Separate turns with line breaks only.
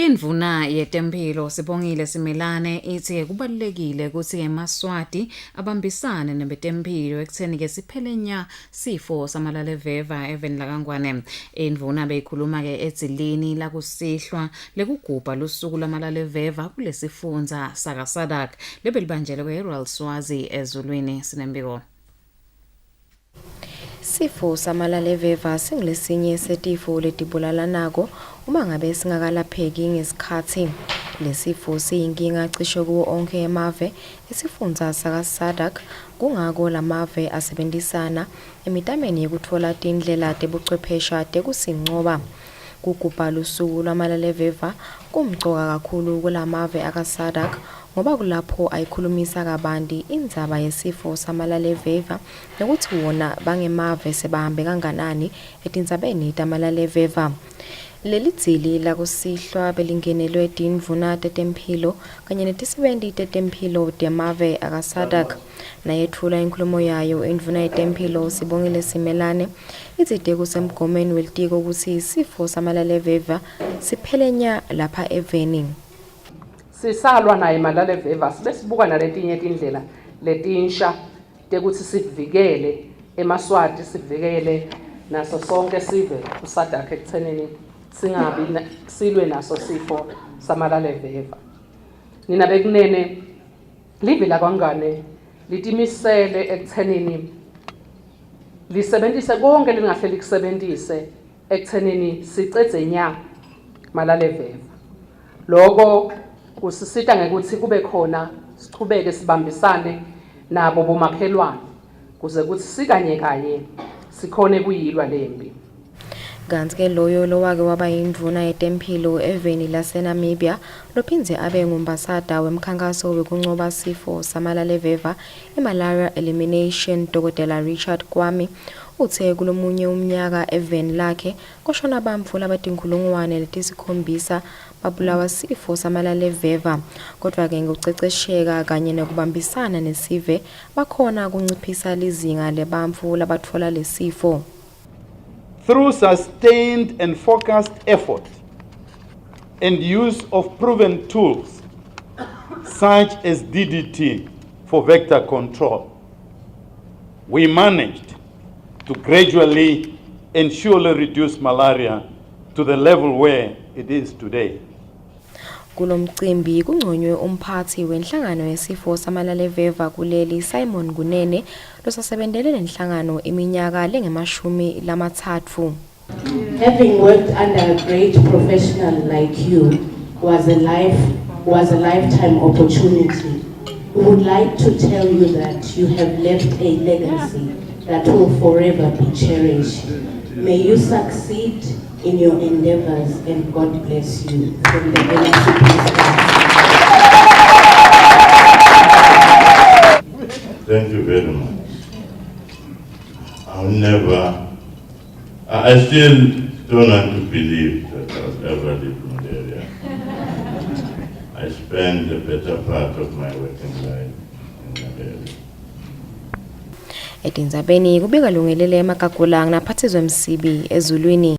Indvuna yetemphilo Sibongile Simelane itsi kubalulekile kutsi emaSwati abambisane nebetemphilo ekutseni ke siphele nya sifo samalaleveva eveni lakaNgwane. Indvuna beyikhuluma ke edzilini lakusihlwa lekugubha lusuku lwamalaleveva kulesifundza sakaSADC lebelibanjelwe eRoyal Swazi eZulwini. Sinembiko.
Sifo samalaleveva singulesinye setifo letibulalanako uma ngabe singakalapheki ngesikhatsi. Lesifo siyinkinga cishe kuwo onkhe emave esifundza saka-SADC, kungako lamave asebentisana emitameni yekutfola tindlela tebuchwephesha tekusincoba. Kugubha lusuku lwamalaleveva kumcoka kakhulu kulamave aka-SADC ngoba kulapho ayikhulumisa kabanti indzaba yesifo samalaleveva nekutsi wona bangemave sebahambe kanganani etindzabeni tamalaleveva. Lelidzili lakusihlwa belingenelwe tindvuna tetemphilo kanye netisebenti tetemphilo temave aka-SADC. Nayetfula inkhulumo yayo, indvuna yetemphilo Sibongile Simelane itsite kusemgomeni welitiko kutsi sifo samalaleveva siphele nya lapha eveni.
Sisalwa naye malaleveva sibe sibuka naletinye tindlela letinsha tekutsi sivikele emaSwati sivikele naso sonke sive kuSADC ekuthenini singabi silwe naso sifo samalaleveva. Nina bekunene live lakwaNgwane litimisele ekuthenini lisebentise konke lingahle likusebentise ekuthenini sicedze nya malaleveva. Loko kusisita ngekutsi kube khona sichubeke sibambisane nabo bomakhelwane kuze kutsi sikanye kanye sikhone kuyilwa lempi.
Kantsi-ke loyo lowake waba yindvuna yetemphilo eveni laseNamibia lophindze abe ngumbasada wemkhankaso wekuncoba sifo samalaleveva i-Malaria Elimination Dokotela Richard Kwami utse kulomunye umnyaka eveni lakhe Kushona bantfu labatinkhulungwane letisikhombisa babulawa sifo samalaleveva. Kodvwa-ke ngekucecesheka kanye nekubambisana nesive bakhona kunciphisa lizinga lebantfu labatfola lesifo.
Through sustained and focused effort and use of proven tools such as DDT for vector control, we managed to gradually and surely reduce malaria to the level where it is today.
Kulomcimbi kunconywe umphathi wenhlangano yesifo samalaleveva kuleli Simon Kunene losasebentele lenhlangano iminyaka lengemashumi lamatsatfu.
Having worked under a great professional like you was a life was a lifetime opportunity. We would like to tell you that you have left a legacy that will forever be cherished. May you succeed in your endeavors and God bless you from the NCP staff.
Thank you very much. I'll never, I still don't want to believe that I'll ever leave malaria. I spent the better part of my working life in malaria.
Etindzabeni kubika Lungelele Magagula ngaphathizwe Msibi ezulwini.